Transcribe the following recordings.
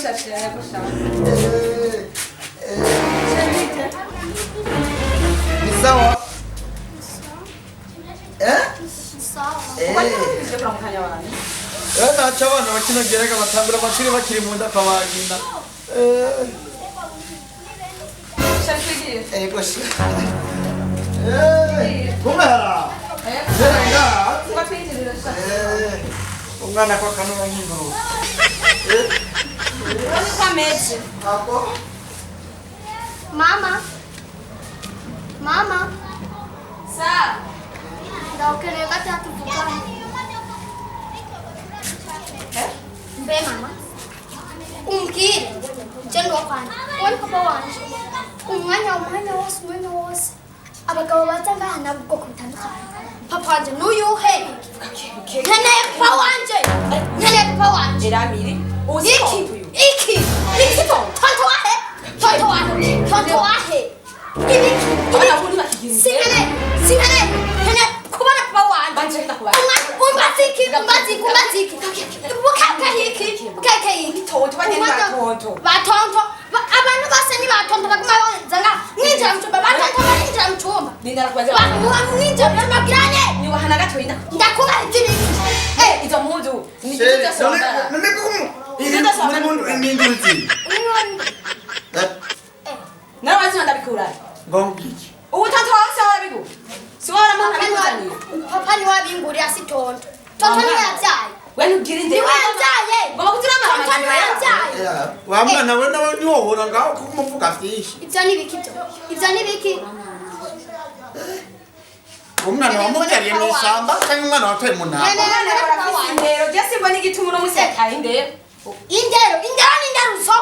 Shashe, yego sha. Shabite. Ni sawa, eh? Sawa. Eh. Uje kuramukanya abantu. Eh, ntaco abana bakina gerega batangura amashuri bakiri mu nda akabagina. Eh. Shashe, Ego sha. Eh, kumera. Gerega. Kuba twinjirira sha. Eh, umwana ko kanura nk'ingurube. Urabona ko ameze. Ako. Mama. Mama. Sa. Ndagukeneye gato tuvugane. Eh? Mbe mama. Umbwire. Je ndi uwo uwo ni papa wanje. Umwanya wose, umwanya wose. Abagabo baza ngaha nabo ubwoko butandukanye. Papa wanje n'uyuhe? Nkeneye papa wanje. Nkeneye papa wanje. Eramiri. Iki, iki, iki, tonto wahe, tonto wahe, tonto wahe. Ibiki, Abana bo ntibakigira. sinkene, sinkene, nkeneye kubona papa wanje. Banje ndakubaza. Umbaze iki, umbaze iki, umbaze iki. Bukeke iki, bukeke iki. Tonto, bagenda batonto. Batonto, abantu bose ni batonto baguma baza nga mwinjira mu cumba, batonto barinjira mu cumba. Ninda nakubaza. Mwinjira mu cumba girane. Niwahana gatoyi Ndakubaza ibiki. Eh, izo mpuzu ni Shere, izo zose. None ko muri mundu n'induzi. Eh, Nawe wazi ndabikura. Ngombiki. Ubu tonto wawe se warabigu. Si wowe waramuha. Papa niwe abingurira, si tonto. Tonto niwe yabyaye. We ntubwire inde. Niwe yabyaye. Ngomba kugira amahama. Tonto niwe yabyaye. Eh, wa mwana we nawe ntiwohora ngaho kuko umuvuga vyinshi. Ibyo ni ibiki byo? Ibyo ni ibiki? Umwana wamubyariye mu ishyamba cyangwa umwana watoye mu ntama? Umwana barafise indero. Je simbona igituma uno musi yataye indero. Indero, indero ni inderuzo.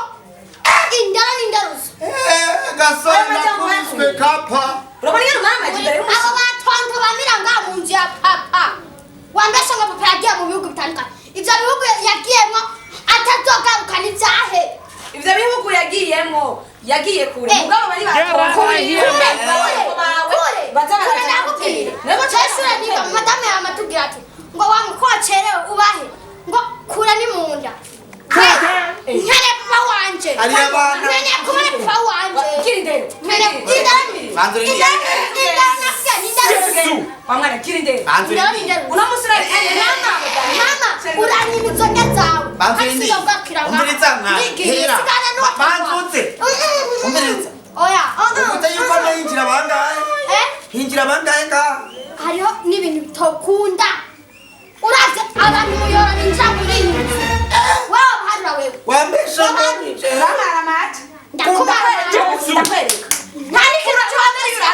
Indero ni inderuzo. Eh, gasore Ayo majambo nakubiswe kapa. Urabona ingene umwami aje imbere Abo y'umushitsi. batonto bamira ngaha mu nzu ya papa. Wambesha ngo papa yagiye mu bihugu bitandukanye. Ibyo bihugu yagiyemo atazogarukana ibyahe. Ivyo bihugu yagiyemwo yagiye kure. Eh. Mugabo bari batonto. Kure, kure, Bawe baza kure, baraja ndakubwira. Nabo Cesure niga madame yamatubwira ati ngo wamukocerewe ubahe ngo kura ni munda. Nkeneye papa wanje. Hariyo abana. Nkeneye kubona papa wanje. Gira indero. Nkeneye indero. Banza urinde. Indero, indero nasiya ni indero. Wa mwana gira indero. Banza Indero ni urinde. indero. Uno musi urahitanye Mama, mama, uranyima inzoga zawe. Banza urinde. Umviriza mwana. Hera. Banza uze. Umviriza. Oya, Uvuze yuko hano hinjira bangahe? Eh? Hinjira bangahe ngaha? Hariho n'ibintu bitokunda. Uravye abantu muyora binjira muri iyi nzu. Wewe wabaharura wewe. Wambesha ngo nije. Uramara amata. Ndakubara. Ndakwereka. Nta n'ikintu cy'uwamesha.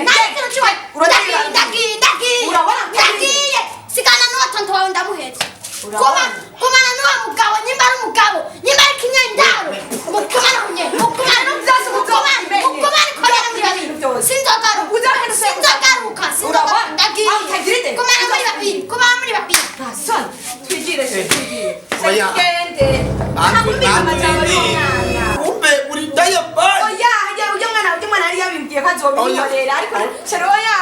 Nta n'ikintu cy'uwa- Ndagiye, ndagiye, ndagiye. Urabona? Ndagiye. Sigana n'uwo tonto wawe ndamuhetse. Urabona? Gumana n'uwo mugabo, nimba ari umugabo, nimba ari ikinyendaro. Mugumane kunye, mugumane. Byose Mugumane, uzobimenye. mugumane korera muri babiri. Byose. Sinzogaruka. Uzahera useka. Sinzogaruka, sinzogaruka. Urabona? Ndagiye. Ah, utagira ide. Gumana muri babiri, gumana muri babiri. Nta soni. Twigire se, twigire. Oya. Tugende. Banza Ntakumvise amajambo urinde. y'umwana. Kumbe uri dayabani. Oya, oya, ujya mwana yari yabimbwiye ko azobinkorera ariko shero oya.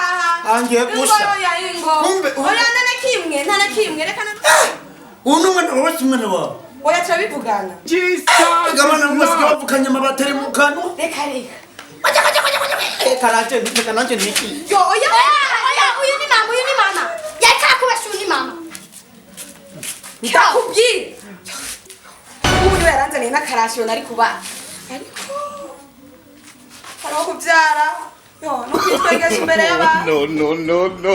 Angiye gusha. Ingo, oya, ingo. Kumbe, Oya, nta na kimwe, nta na kimwe. Reka na Uyu ni umwana wawe si umwana wawe? Oya, turabivugana. Abana bose bavukanye amabati ari mu kanwa. Reka reka. Reka nanje, reka nanje niki. Yo, oya. Oya, oya, uyu ni mama, uyu ni mama. Yariko arakubesha, uyu ni mama. Ndakubwira. Ubu niwe yaranzaniye n'akarashiyo nari kubaha. Ariko hariho kubyara. Yo, no kwitwegesha imbere y'abantu. No, no, no, no.